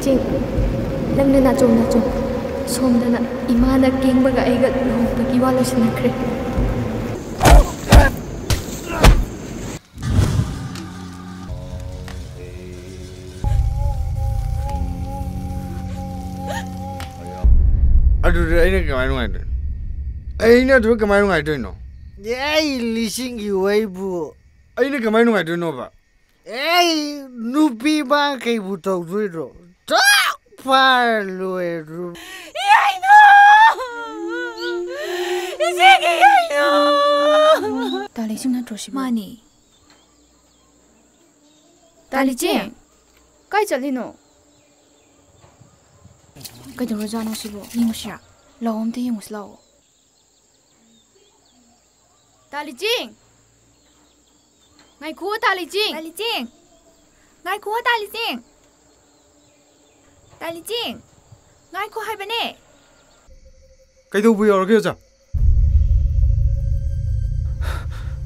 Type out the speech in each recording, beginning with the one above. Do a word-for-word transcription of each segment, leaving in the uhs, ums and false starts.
ꯆꯤꯡ, ꯅꯪꯅ ꯅꯥꯆꯣꯝ ꯅꯥꯆꯣꯝ ꯁꯣꯝꯗꯅ ꯏꯃꯥꯅ ꯀꯦꯡꯕꯒ ꯑꯩꯒ ꯂꯨꯍꯣꯡꯕꯒꯤ ꯋꯥ ꯂꯣꯏꯁꯤꯟꯅꯈ꯭ꯔꯦ꯫ ꯑꯗꯨꯗꯤ ꯑꯩꯅ ꯀꯃꯥꯏ ꯅꯨꯡꯉꯥꯏꯗꯣꯏꯅꯣ? ꯑꯩꯅ ꯑꯗꯨꯗ ꯀꯃꯥꯏ ꯅꯨꯡꯉꯥꯏꯗꯣꯏꯅꯣ? ꯑꯩ ꯂꯤꯁꯤꯡꯒꯤ ꯋꯥꯏꯕꯨ꯫ ꯑꯩꯅ ꯀꯃꯥꯏ ꯅꯨꯡꯉꯥꯏꯗꯣꯏꯅꯣꯕ? ꯑꯩ ꯅꯨꯄꯤ ꯃꯥꯡꯈꯩꯕꯨ ꯇꯧꯗꯣꯏꯔꯣ? ꯆꯞ ꯐꯥꯔ ꯂꯣꯏꯔꯦ꯫ ꯌꯥꯏꯅꯣ! ꯏꯆꯦꯒꯤ ꯌꯥꯏꯅꯣ! ꯇꯥꯂꯤꯁꯤꯡ ꯅꯠꯇ꯭ꯔꯣ ꯁꯤꯕꯨ? ꯃꯥꯅꯤ꯫ ꯇꯥꯂꯤꯆꯦ, ꯀꯥꯏ ꯆꯠꯂꯤꯅꯣ? ꯀꯩꯗꯧꯔꯖꯥꯠꯅꯣ ꯁꯤꯕꯣ? ꯌꯦꯡꯉꯨꯁꯤꯔꯥ? ꯂꯥꯛꯑꯣ, ꯑꯝꯇ ꯌꯦꯡꯉꯨꯁꯤ ꯂꯥꯛꯑꯣ꯫ ꯇꯥꯂꯤꯆꯤꯡ! ꯉꯥꯏꯈꯨꯑꯣ, ꯇꯥꯂꯤꯆꯤꯡ! ꯇꯥꯂꯤꯆꯤꯡ! ꯉꯥꯏꯈꯨꯑꯣ, ꯇꯥꯂꯤꯆꯤꯡ! ꯇꯥꯂꯤꯆꯤꯡ! ꯉꯥꯏꯈꯣ ꯍꯥꯏꯕꯅꯦ! ꯀꯩꯗꯧꯕ ꯌꯥꯎꯔꯒꯦ, ꯑꯣꯖꯥ?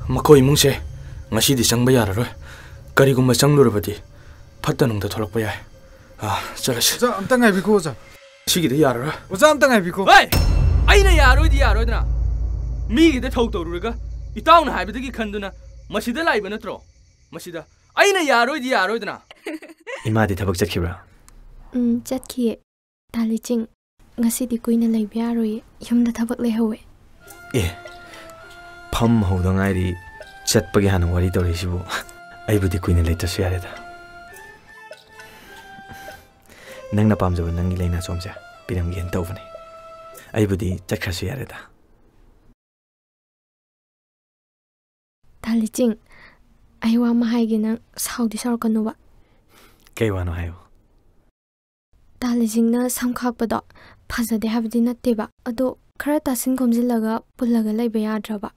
ꯃꯈꯣꯏ ꯏꯃꯨꯡꯁꯦ ꯉꯁꯤꯗꯤ ꯆꯪꯕ ꯌꯥꯔꯔꯣꯏ꯫ ꯀꯔꯤꯒꯨꯝꯕ ꯆꯪꯂꯨꯔꯕꯗꯤ ꯐꯠꯇ ꯅꯨꯡꯗ ꯊꯣꯛꯂꯛꯄ ꯌꯥꯏ꯫ ꯑꯥ, ꯆꯠꯂꯁꯤ꯫ ꯑꯣꯖꯥ, ꯑꯝꯇ ꯉꯥꯏꯕꯤꯈꯣ, ꯑꯣꯖꯥ꯫ ꯁꯤꯒꯤꯗꯤ ꯌꯥꯔꯔꯣꯏ꯫ ꯑꯣꯖꯥ, ꯑꯝꯇ ꯉꯥꯏꯕꯤꯈꯣ꯫ ꯍꯣꯏ! ꯑꯩꯅ ꯌꯥꯔꯣꯏꯗꯤ ꯌꯥꯔꯣꯏꯗꯅ꯫ ꯃꯤꯒꯤꯗ ꯊꯧ ꯇꯧꯔꯨꯔꯒ ꯏꯇꯥꯎꯅ ꯍꯥꯏꯕꯗꯒꯤ ꯈꯟꯗꯨꯅ ꯃꯁꯤꯗ ꯂꯥꯛꯏꯕ ꯅꯠꯇ꯭ꯔꯣ? ꯃꯁꯤꯗ ꯑꯩꯅ ꯌꯥꯔꯣꯏꯗꯤ ꯌꯥꯔꯣꯏꯗꯅ꯫ ꯏꯃꯥꯗꯤ ꯊꯕꯛ ꯆꯠꯈꯤꯕ꯭ꯔꯥ? ꯎꯝ, ꯆꯠꯈꯤꯌꯦ꯫ ꯇꯥꯂꯤꯆꯤꯡ, ꯉꯁꯤꯗꯤ ꯀꯨꯏꯅ ꯂꯩꯕ ꯌꯥꯔꯣꯏꯌꯦ, ꯌꯨꯝꯗ ꯊꯕꯛ ꯂꯩꯍꯧꯋꯦ꯫ ꯑꯦ, ꯐꯝ ꯍꯧꯗ ꯉꯥꯏꯔꯤ, ꯆꯠꯄꯒꯤ ꯍꯥꯟꯅ ꯋꯥꯔꯤ ꯇꯧꯔꯛꯏꯁꯤꯕꯨ꯫ ꯑꯩꯕꯨꯗꯤ ꯀꯨꯏꯅ ꯂꯩꯇ꯭ꯔꯁꯨ ꯌꯥꯔꯦꯗ꯫ ꯅꯪꯅ ꯄꯥꯝꯖꯕ ꯅꯪꯒꯤ ꯂꯩꯅꯥꯆꯣꯝꯁꯦ ꯄꯤꯔꯝꯒꯦꯅ ꯇꯧꯕꯅꯦ꯫ ꯑꯩꯕꯨꯗꯤ ꯆꯠꯈ꯭ꯔꯁꯨ ꯌꯥꯔꯦꯗ꯫ ꯇꯥꯂꯤꯆꯤꯡ, ꯑꯩ ꯋꯥ ꯑꯃ ꯍꯥꯏꯒꯦ, ꯅꯪ ꯁꯥꯎꯗꯤ ꯁꯥꯎꯔꯛꯀꯅꯨꯕ꯫ ꯀꯩ ꯋꯥꯅꯣ ꯍꯥꯏꯌꯨ꯫ ꯇꯥꯂꯤꯆꯤꯡꯅ ꯁꯝ ꯈꯥꯛꯄꯗꯣ ꯐꯖꯗꯦ ꯍꯥꯏꯕꯗꯤ ꯅꯠꯇꯦꯕ, ꯑꯗꯣ ꯈꯔ ꯇꯥꯁꯤꯟ ꯈꯣꯝꯖꯤꯜꯂꯒ ꯄꯨꯜꯂꯒ ꯂꯩꯕ ꯌꯥꯗ꯭ꯔꯕ?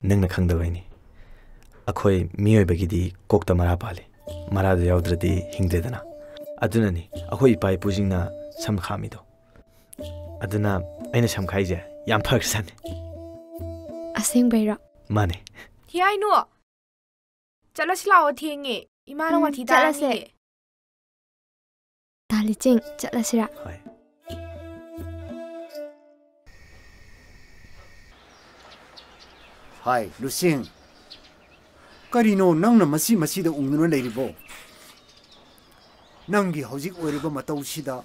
ꯅꯪꯅ ꯈꯪꯗꯕꯩꯅꯤ꯫ ꯑꯩꯈꯣꯏ ꯃꯤꯑꯣꯏꯕꯒꯤꯗꯤ ꯀꯣꯛꯇ ꯃꯔꯥ ꯄꯥꯜꯂꯤ, ꯃꯔꯥꯗꯨ ꯌꯥꯎꯗ꯭ꯔꯗꯤ ꯍꯤꯡꯗ꯭ꯔꯦꯗꯅ꯫ ꯑꯗꯨꯅꯅꯤ ꯑꯩꯈꯣꯏ ꯏꯄꯥ ꯏꯄꯨꯁꯤꯡꯅ ꯁꯝ ꯈꯥꯛꯑꯝꯃꯤꯗꯣ꯫ ꯑꯗꯨꯅ ꯑꯩꯅ ꯁꯝ ꯈꯥꯛꯏꯁꯦ ꯌꯥꯝ ꯐꯈ꯭ꯔꯖꯥꯠꯅꯤ꯫ ꯑꯁꯦꯡꯕꯩꯔꯣ? ꯃꯥꯅꯦ꯫ ꯍꯤꯌꯥꯏꯅꯨ! ꯆꯠꯂꯁꯤ ꯂꯥꯛꯑꯣ, ꯊꯦꯡꯉꯦ꯫ ꯏꯃꯥꯅ ꯎꯝ, ꯋꯥꯊꯤ ꯆꯠꯂꯁꯦ꯫ ꯇꯥꯔꯅꯤꯌꯦ꯫ ꯂꯤꯆꯤꯡ, ꯆꯠꯂꯁꯤꯔꯥ? ꯍꯣꯏ꯫ ꯍꯥꯏ, ꯂꯨꯁꯤꯡ꯫ ꯀꯔꯤꯅꯣ ꯅꯪꯅ ꯃꯁꯤ ꯃꯁꯤꯗ ꯎꯪꯗꯨꯅ ꯂꯩꯔꯤꯕꯣ? ꯅꯪꯒꯤ ꯍꯧꯖꯤꯛ ꯑꯣꯏꯔꯤꯕ ꯃꯇꯧꯁꯤꯗ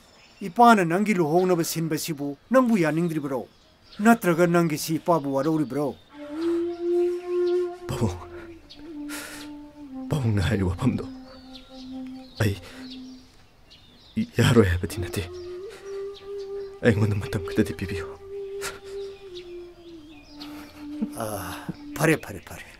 ꯏꯄꯥꯅ ꯅꯪꯒꯤ ꯂꯨꯍꯣꯡꯅꯕ ꯁꯤꯟꯕꯁꯤꯕꯨ ꯅꯪꯕꯨ ꯌꯥꯅꯤꯡꯗ꯭ꯔꯤꯕꯔꯣ? ꯅꯠꯇ꯭ꯔꯒ ꯅꯪꯒꯤꯁꯤ ꯏꯄꯥꯕꯨ ꯋꯥꯔꯧꯔꯤꯕ꯭ꯔꯣ? ꯄꯥꯕꯨꯡ, ꯄꯥꯕꯨꯡꯅ ꯍꯥꯏꯔꯤꯕ ꯋꯥꯐꯝꯗꯣ ꯑꯩ ꯌꯥꯔꯣꯏ ꯍꯥꯏꯕꯗꯤ ꯅꯠꯇꯦ꯫ ꯑꯩꯉꯣꯟꯗ ꯃꯇꯝ ꯈꯛꯇꯗꯤ ꯄꯤꯕꯤꯌꯨ꯫ ꯐꯔꯦ, ꯐꯔꯦ, ꯐꯔꯦ꯫